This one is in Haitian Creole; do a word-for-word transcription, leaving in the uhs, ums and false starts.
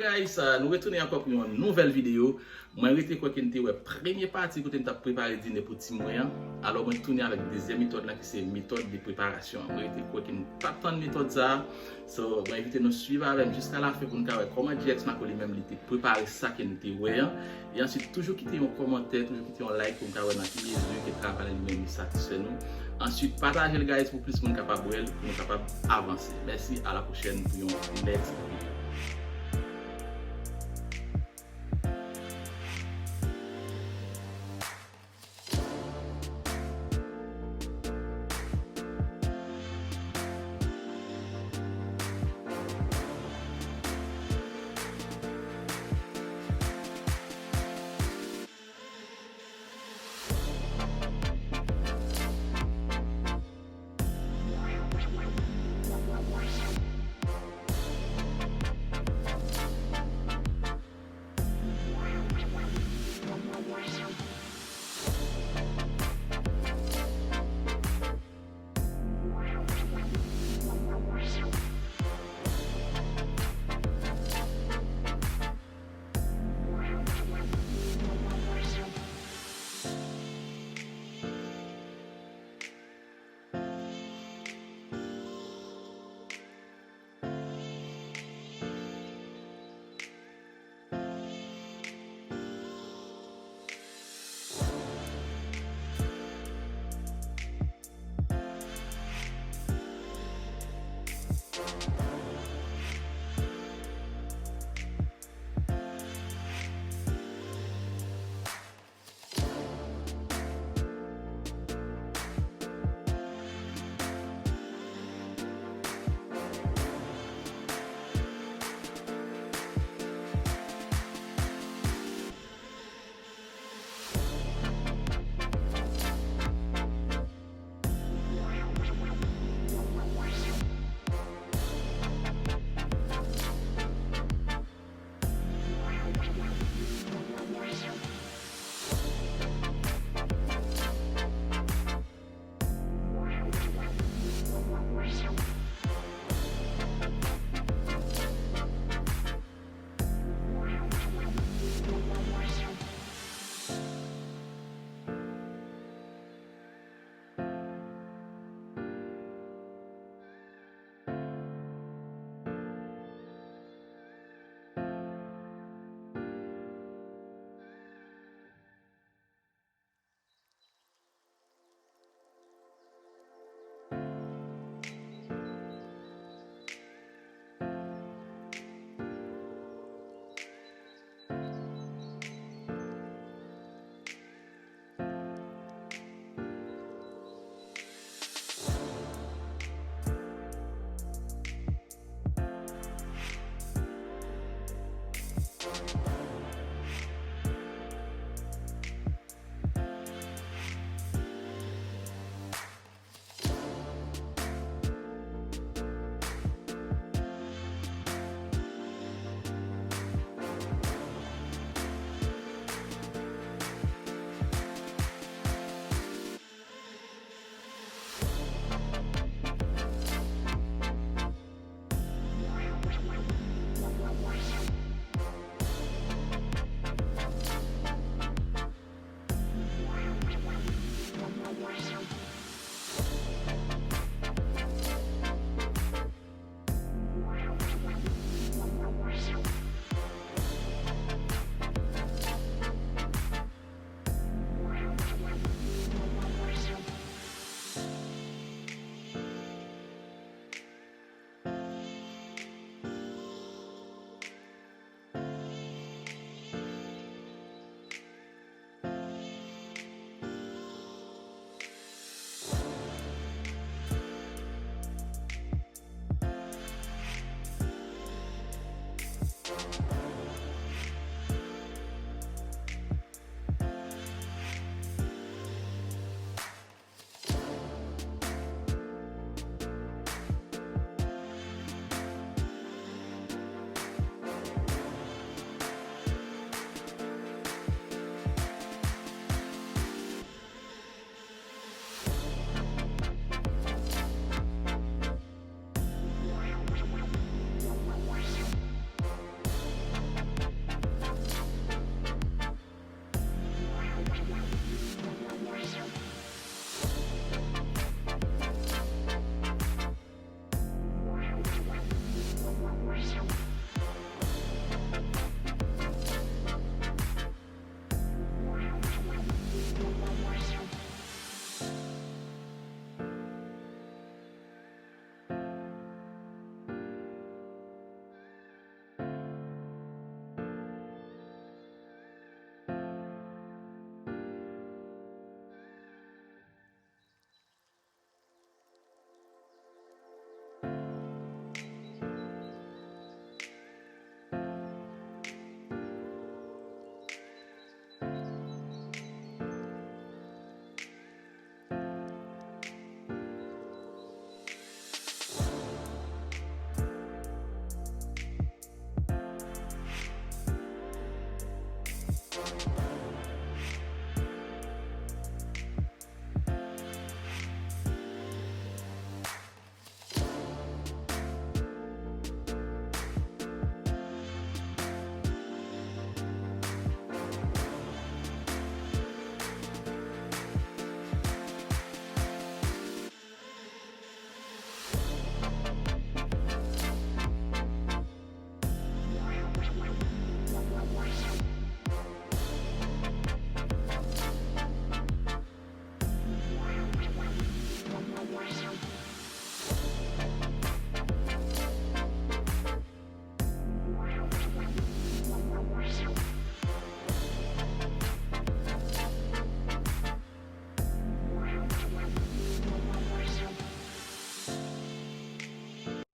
Guys, uh, nou retounen ankò pou yon nouvèl videyo. Mwen rete kwè ke n te wè premye pati kote m t ap prepare dine pou tim mwen an. Alò mwen tounen avèk dezyèm metòd la ki se metòd de preparasyon. Mwen rete kwè ke n t ap tann metòd sa. So, mwen envite nou swiv avè m jiska lafen pou n ka wè kòman G X Marco li menm li te prepare sa ke n te wè an. E answit, toujou kite yon kòmantè, toujou kite yon like pou n ka wè nan ki mezi ke travay la li menm li satisfè nou. Answit, pataje l guys pou plis moun kapab wè l, pou nou kapab avanse. Mèsi, a la pwochèn pou yon next video.